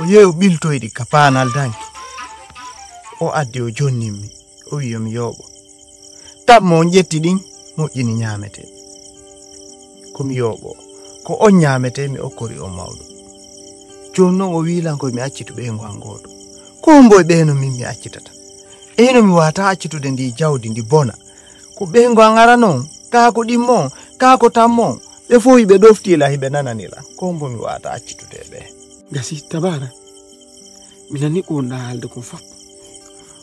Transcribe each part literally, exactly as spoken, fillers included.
O yehi o ɓiltoyi ɗi ka paanal danki. O addi o jonnimmi. O wi yo mi yooɓo. Tammo on ƴetti ɗin, moƴƴini ñaamete. Ko mi yooɓo. Ko on ñaamete mi okkori on mawɗo. Jooni non o wi lan ko mi accitu ɓeyngu an gooto. Ko hombo e ɓee no min mi accitata? E hino mi waata accitude ndi jawdi ndi bona. Ko ɓeyngu an ara non, kaa ko ɗimmo, kaa ko tammo. Ɓe fof hiɓe ɗofti la hiɓe nanani lan. Ko hombo mi waata accitude e ɓee? Gasi Tabara. Mi nani ko wonɗa haalde kon fof.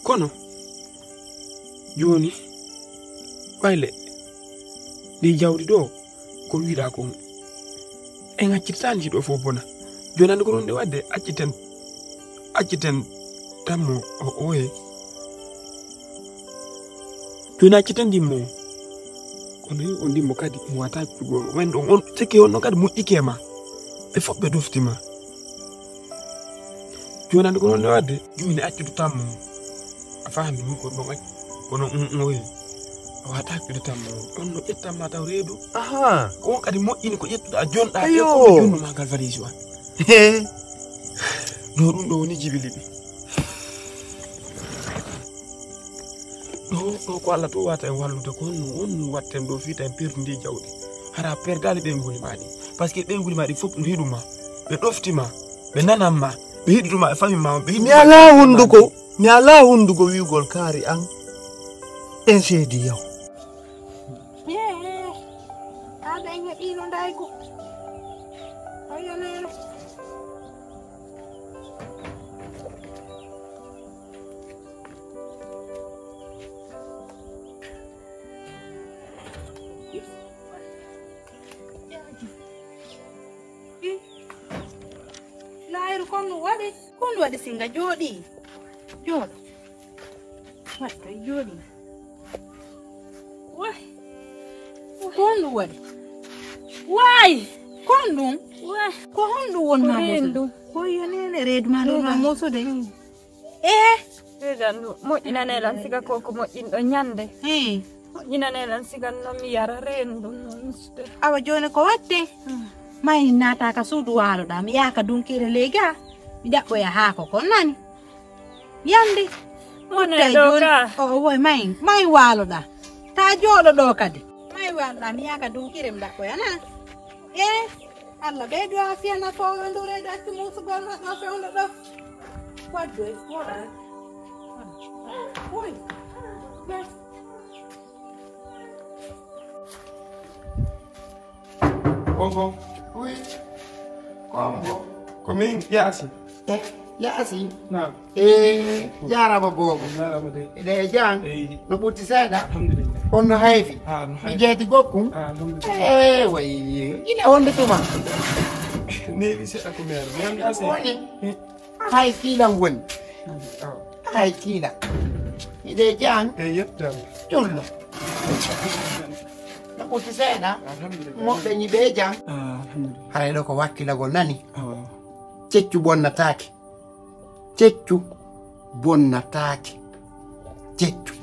Kono jooni ɓayle ndi jawdi ɗo ko wiɗa kon en accitata ndi ɗo fof bona. Jooni andi ko ɗon nde wadde acciten acciten tammo o oye. Jooni acciten ndimmo o. Kono yo on ndimmo kadi mo wata cugol. Men ɗon on sikki on ɗon kadi moƴƴike ma. Ɓe fof ɓe ɗofti ma. Jooni andi ko ɗon nde wadde. Jooni accude tammo o. A faami ni ko ɗon accu. Kono un un oye. A wata accude tammo o. Ɗon no ƴettan ma taw reedu. Aha. Ko on kadi moƴƴini ko ƴettuɗa jonɗa. Ayo. Ƴettuɗa jonnu ma ngal valise o an. He. No ɗum ɗo woni jibili ɓe. Ɗo ɗo ko Allah to wata en wallude ko honno won watten ɗo fii tawi perdi ndi jawdi. Hara perdani ɓeynguuli ma ɗi. Parce que ɓeynguuli ma ɗi fof no hiɗu ma. Ɓe ɗofti ma. Ɓe nanan ma. Ɓe hiɗutu ma e famille ma on. Ɓe hiɗu mi alaa hunduko. Mi alaa hunduko wi'ugol kaari an. En seedi yaw. Aɗa en heɓino ndaygu. Oyo nene. Laayiru kon ɗum waɗi? Kon ɗum waɗi singa jooɗi. Jooɗo. Waɗ koye jooɗi. Wah. Ko honɗum waɗi? Waay. Ko honɗum? Waay. Ko honɗum won ma musude? Ko yo nene reedu ma ɗum ma musude. Eh. Reedu an ɗum moƴƴinane lan siga ko ko moƴƴinɗo ñande. Moƴƴinane lan siga no mi yara reedu ɗum no musude. Awa jooni ko watte? Mayi naata ka suudu waaloɗa mi yaaka dunkire leyga. Mi ɗaɓɓoya haako kon nani. Yandi. Motta e jooni. O woy mayi mayi waaloɗa. Ta jooɗo ɗo kadi. Mayi waaloɗa mi yaaka dunkire mi ɗaɓɓoya na. Eh. Allah ɓeydu afiya nafoowo ndu reedu accu muusugol ma ɗo fewndo ɗo. Waddu e woɗa. Uy. Bongo. Uy. Kongo. Ko min yaasi. Eh, yaasi. Naam. Eh, jaarama boobo. Jaarama de. Eɗe jang. Eh. No ɓutti seeɗa. Alhamdulillah. On no hayfi. Ah, no hayfi. Mi jeeti gokkun. Ah, alhamdulillah. Eh, way. Ina honde tuma. Neeɓi seeɗa ko meer. Mi am ase. Woni. Eh. Hay kiilan woni. Ah. Hay kiilan. Eɗe jang. Eh, yettam. Jullo. No ɓutti seeɗa. Alhamdulillah. Moɓɓe ñiɓe jang. Ah, alhamdulillah. Haray ɗo ko wakkilagol nani. Ah. Ceccu bonnataake. Ceccu bonnataake. Ceccu.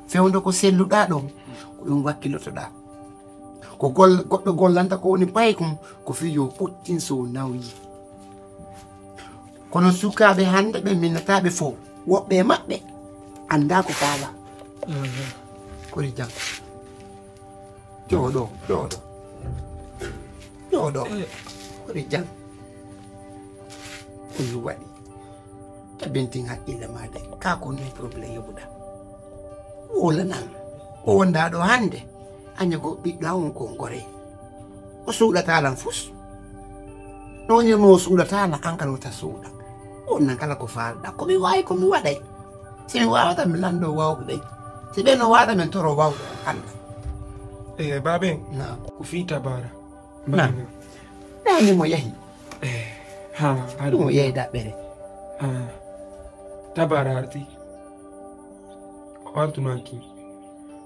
Fewndo ko selluɗaa ɗon, ko ɗum wakkilotoɗaa. Ko gol-, goɗɗo gollanta ko woni paykum, ko fii yo ɓuttin so nawyi. Kono sukaaɓe hannde ɓe minnataaɓe fof, woɓɓe e maɓɓe anndaa ko faalaa. Mhm. Kori jam. Jooɗo, jooɗo. Jooɗo. Eh. Kori jam. Ko ɗum waɗi. Tabintin hakkille ma de. Ka ko ndun problème yoɓuɗa. Wolanan. Ko wonda ɗo hannde. Aña ko ɓiɗɗo an on ko goree. O suuɗata lan fus. No woni no o suuɗata lan an kala wota suuɗa. On nan kala ko faalɗa. Ko mi waawi ko mi waɗay. Si mi waawata mi lanndo wawɓe ɓen. Si ɓen no waawata min toro wawɓe on hannde. Eh, baaben. Naam. Ko fii Tabara. Naam. Naam, mo yahi. Eh, ha, ha. Mo yahi daɓɓere. Ha. Tabara arti. O artuno hakki.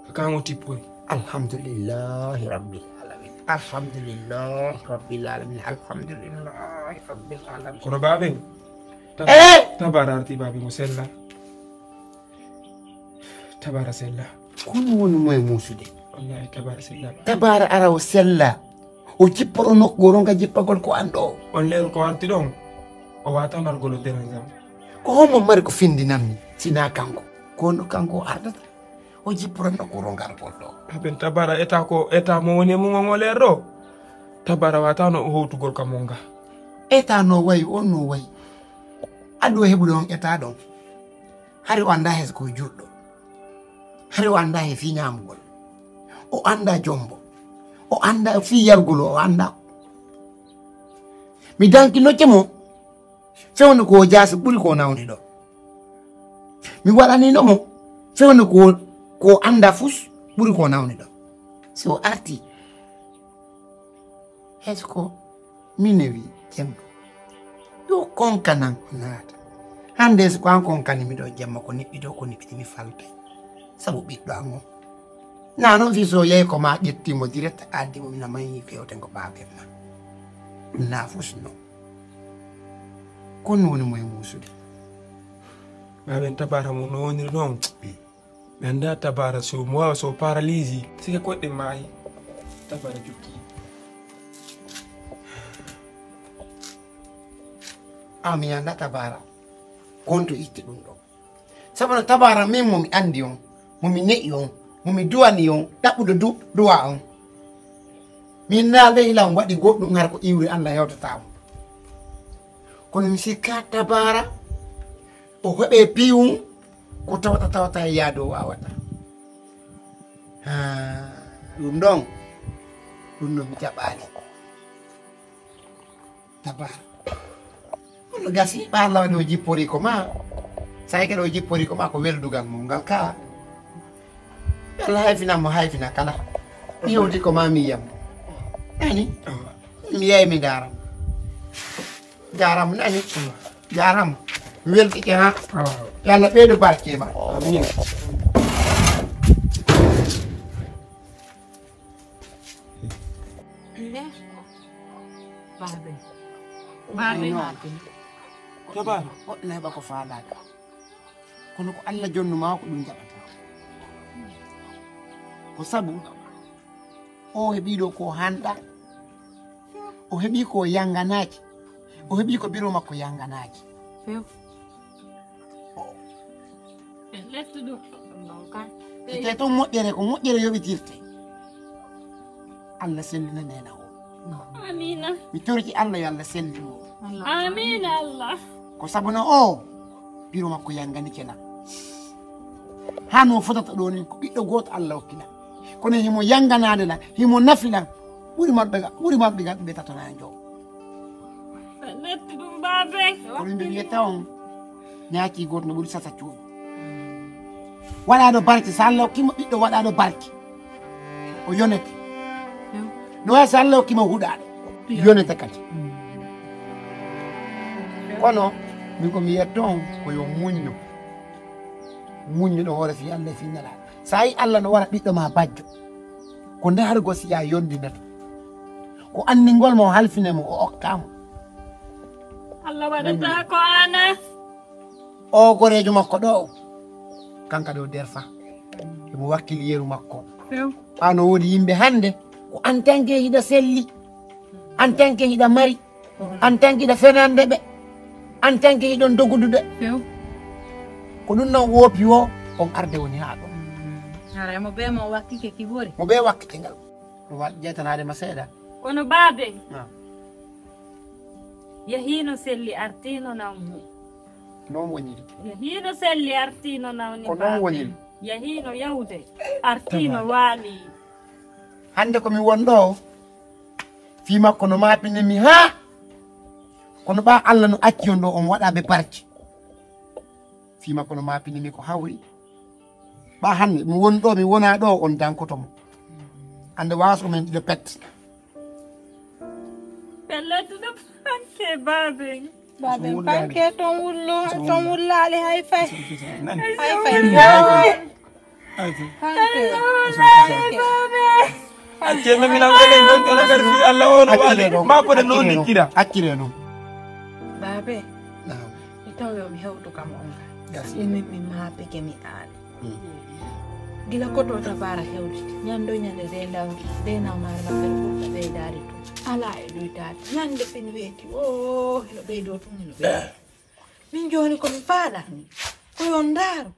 Ka kan o tippoy. Alhamdulillahi rabbil alamin. Alhamdulillahi rabbil alamin. Alhamdulillahi rabbil alamin. Kono baaben. Tab-, eh! Tabara arti baaben o sella. Tabara sella. Kono woni mo e muusude. Wallahi Tabara sella. Tabara ara o sella. O jippoɗo nokku o ronka jippagol ko an ɗo. On leeru ko arti ɗon. O waata nargol o derengam. Ko homo mari ko findinammi, sinaa kanko? Ko no kanko o ardata. O jipporanno ko rongargol ɗo. Haben tabara eta ko eta mo woni e mum on o leer ɗo. Tabara waata no o howtugol kam on ga. Eta no wayi, on no wayi. Adu o heɓude on eta ɗon. Hari o anndaa hes ko juɗɗo. Hari o anndaa he fii ñaamugol. O anndaa jombo. O anndaa fii yargol, o anndaa. Mi danki nocce mo. Fewndo ko o jaasi ɓuri ko o nawni ɗo. Mi waɗanino mo. Fewndo ko, ko o anndaa fus ɓuri ko o nawni ɗo. Si o arti. Est-ce que min e wi jemma? Yo konkanan ko naata. Hannde est-ce que an konkani mi ɗo jemma ko niɓɓi ɗo, ko niɓɓi mi falta. Sabu ɓiɗɗo an on. Na noon fii so yehi ko ma ƴetti mo direct addi mo mina mayi fewte ko baaben ma. Ɗum na fus no. Ko noon woni mo e muusude. Baaben tabara mo no woniri noon. Ɓe anndaa tabara so mo waawa so paralysé. Sike koɗɗe maayi. Tabara jokki. A mi anndaa tabara. Konto itte ɗum ɗo. Sabu no tabara min mo mi anndi on, mo mi ne'i on, mo mi duwani on, ɗaɓɓuɗo du-, duwa on. Min naalde ila on waɗi goɗɗum hara ko iwri Allah hewtata mo. Kono mi sikka tabara, o heɓe piwum, ko tawata tawata e yaado o wawata. Ha, ɗum ɗon, ɗum no mi jaɓaali. Tabara. Kono gasi, ɓa Allah waɗi o jippori ko ma. Sai kadi o jippori ko ma ko weldugal mo ngal ka. Allah hayfina mo hayfina kala. Mi yewti ko ma mi yam. Ani? Mi yayi mi dara. Jaaraama nani? Jaaraama. Mi weltike ha. Yo Allah ɓeydu barke ma. Amin. Nde? Baabe. Baabe. Tabara. Goɗɗo na heɓa ko faalaaka. Kono ko Allah jonnu ma ko ɗum jaɓata. Ko sabu o heɓi ɗo ko hanɗa. O heɓi ko yanganaaji. O heɓi ko biro makko yanganaaji. Few. Lettu ɗum. Ɗon kan. Ete toon moƴƴere ko moƴƴere yoɓitirte. Allah sellina nena o. Amina. Mi torki Allah yo Allah sellin mo. Amina Allah. Ko sabu no o biro makko yangani kena. Hano fotata ɗo ni ko ɓiɗɗo gooto Allah hokkila. Kono himo yanganaade lan, himo nafi lan. Ɓuri marɓe ga, ɓuri marɓe ga ɓe tatana jo. Netti ɗum baabe. Ko ɗum ɓe wiyata on. Ñaaki gooto no ɓuri sasa cuuɗi. Waɗaaɗo barke, so Allah hokkima ɓiɗɗo waɗaaɗo barke. O yonete. No wayi so Allah hokkima huɗaaɗo. Yonete kadi. Kono, min ko mi yetto on, ko yo muñño. Muññuɗo hoore fii Allah e fii Nelaaɗo. So a yii Allah no wara ɓiɗɗo ma bajjo, ko nde har gosi ya yondinata. Ko anndingol mo halfine mo o okka mo. Allah waɗata ko ana. O goreejo makko ɗo, kanka ɗo derfa. Emo wakkili yeru makko. Few. Ano woodi yimɓe hannde, ko en tan ke hiɗa selli, en tan ke hiɗa mari. En tant que hiɗa fenande ɓe, en tant que hiɗon dogudude. Few. Ko ɗum noon woopi o, on arde woni haa ɗo. Haray mo bee mo wakkike ki ɓuri. Mo bee wakkike ngal. Ɗum waɗi jeytanaade ma seeɗa. Kono baabe. Ah. Yahiino selli artiino nawni. Noon woniri. Yahiino selli artiino nawni. Ko noon baabe. Woniri. Yahiino yawde artiino waali. Hannde ko mi won ɗo. Fii makko no maapini mi haa. Kono ɓaa Allah no acci on ɗo on waɗa ɓe barke. Fii makko no maapini mi ko hawri. Ɓaa hannde mi won ɗo, mi wona ɗo, on dankoto mo. Hannde waaso men ɗiɗo pet. Pellet ɗum panke baaben. Baaben panke ton wullo, ton wullaali hay fay. Hay fay. Acce men minan enen ɗon ɗon kadi fii Allah o no waali. Ma ko de non nikkira. Accire non. Baabe. Naam. Mi taw yo mi hewtu kam on ka. Gasi. Min mi maapike mi aali. Mm. Gila koto tabara hewditi ñande o ñande, de ndaw ngi de naw mare maɓɓe no ɓurta ɓeydaade tun. Ala e ɗoytaade ñande ɓen weeti o hino ɓeydoo tun hino ɓeyda. Min jooni ko mi faaɗa ni ko yo ndaaru.